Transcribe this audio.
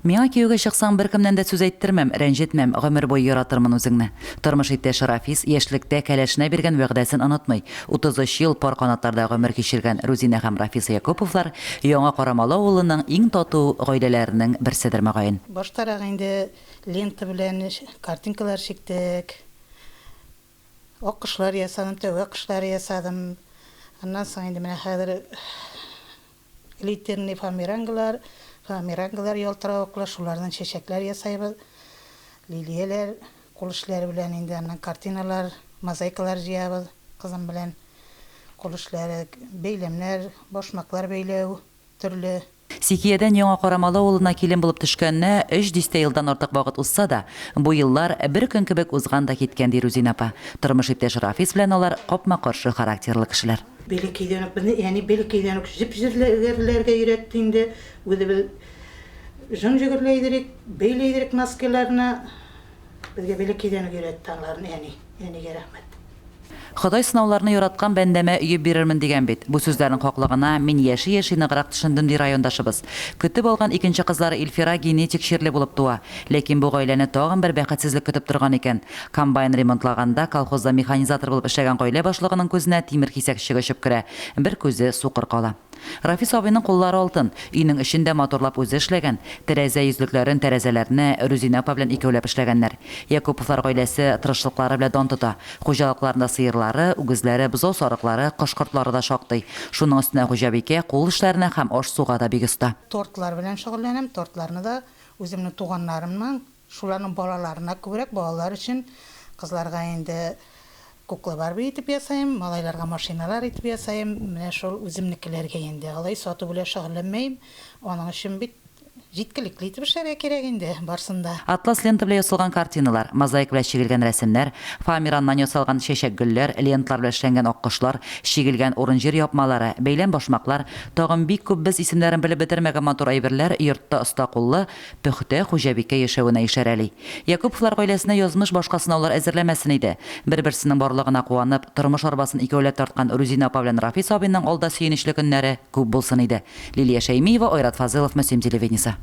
Миңа кияүгә чыксаң, беркемнән дә сүз әйттермәм, рәнҗетмәм, гомер буе яратырмын үзеңне. Тормыш иптәше Рафис яшьлектә кәләшенә биргән вәгъдәсен онытмый. 33 ел пар канатларда гомер кичергән Рузинә һәм Рафис Якуповлар Яңа Карамалы авылының иң тату гаиләләренең берседер, мөгаен. Баштарак инде лента белән картинкалар чиктек. Аккошлар ясадым, тәвә кошлары ясадым. Аннан соң инде менә хәзер Глиттерный фоамирангалар, фоамирангалар ялтыравыклы, шулардан чәчәкләр ясайбыз. Лилияләр, кул эшләре белән инде аннан картиналар, мозаикалар җыябыз кызым белән. Кул эшләре, бәйләмнәр, башмаклар бәйләү, төрле. Сикиядән Яңа Карамалы авылына килен булып төшкәненә өч дистә елдан артык вакыт узса да, бу еллар бер көн кебек узган да киткән, ди Рүзинә апа. Тормыш иптәше Рафис белән алар капма-каршы характерлы кешеләр. Бәләкәйдән үк безне әни бәләкәйдән үк җеп җерләргә өйрәтте инде. Үзебез җон җегерләйдерик, бәйләйдерик носкиларны. Безгә бәләкәйдән үк өйрәтте аларны әни. Әнигә рәхмәт. Ходай сынауларны яраткан бәндәмә өеп бирермен дигән бит. Бу сүзләрнең хаклыгына мин яши-яши ныграк төшендем, ди райондашыбыз. Көтеп алган икенче кызлары Илфира генетик чирле булып туа. Ләкин бу гаиләне тагын бер бәхетсезлек көтеп торган икән. Комбайн ремонтлаганда, колхозда механизатор булып эшләгән гаилә башлыгының күзенә тимер кисәкчеге очып керә, бер күзе сукыр кала. Рафис абыйның куллары алтын, өйнең эчен дә матурлап үзе эшләгән, тәрәзә йөзлекләрен, тәрәзәләрне Рүзинә апа белән икәүләп эшләгәннәр. Якуповлар гаиләсе тырышлыклары белән дан тота. Хуҗалыкларында сыерлары, үгезләре, бозау-сарыклары, кош-кортлары да шактый. Шуның өстенә хуҗабикә кул эшләренә һәм аш-суга да бик оста. Тортлар белән шөгыльләнәм, тортларны да үземнең туганнарымның, Шуларның балаларына күбрәк, балалар өчен, кызларга инде кукла Барби итеп ясыйм, малайларга машиналар итеп ясыйм, менә шул үземнекеләргә инде. Алай сату белән шөгыльләнмәем, аның өчен бит җиткелекле итеп эшләргә кирәк инде барсын да. Атлас лента белән ясалган картиналар, мозаика белән чигелгән рәсемнәр, фоамираннан ясалган чәчәк-гөлләр, ленталар белән эшләнгән аккошлар, чигелгән урын-җир япмалары, бәйләм-башмаклар, тагын бик күп без исемнәрен белеп бетермәгән матур әйберләр йортта оста куллы, пөхтә хуҗабикә яшәвенә ишарәли. Якуповлар гаиләсенә язмыш башка сынаулар әзерләмәсен иде. Бер-берсенең барлыгына куанып, тормыш арбасын икәүләп тарткан Рүзинә апа белән Рафис абыйның алда сөенечле көннәре күп булсын иде. Лилия Шәймиева, Айрат Фазылов, Мөслим телевидениесе.